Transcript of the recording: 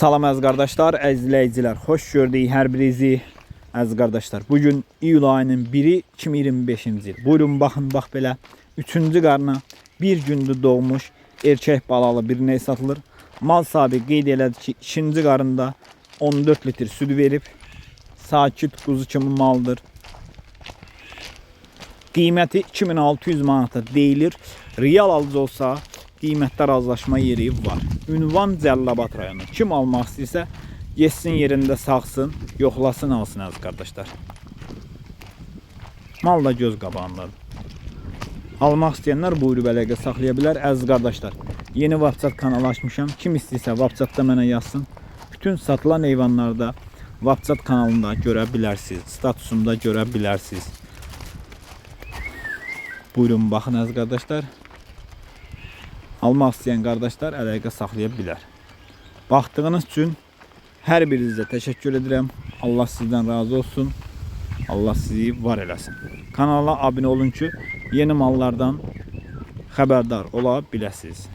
Salam əziz qardaşlar, əziz izləyicilər. Xoş gördük hər birinizi. Əziz qardaşlar, bu gün iyul ayının 1-i 2025-ci il. Buyurun baxın, bax belə 3-cü qarına bir gündür doğmuş erkək balalı bir ney satılır. Mal sahibi qeyd elədi ki, ikinci qarında 14 litr süd verib. Sakit quzu kimi maldır. Qiyməti 2600 manata deyilir. Real alıcı olsa qiymətdə razılaşma yeri var. Ünvan Cəlilabad rayonu. Kim almaq istəyirsə getsin yerində sağsın, yoxlasın, alsın əziz qardaşlar. Mal da göz qabağındadır. Almaq istəyənlər buyurub əlaqə saxlaya bilər. Əziz qardaşlar, yeni WhatsApp kanalı açmışam. Kim istəyirsə WhatsApp-da mənə yazsın. Bütün satılan heyvanlarda WhatsApp kanalında görə bilərsiniz. Statusumda görə bilərsiniz. Buyurun baxın əziz qardaşlar. Almaq istəyən qardaşlar əlaqə saxlaya bilər. Baxdığınız üçün hər birinizə təşəkkür edirəm. Allah sizdən razı olsun. Allah sizi var eləsin. Kanala abunə olun ki, yeni mallardan xəbərdar ola biləsiniz.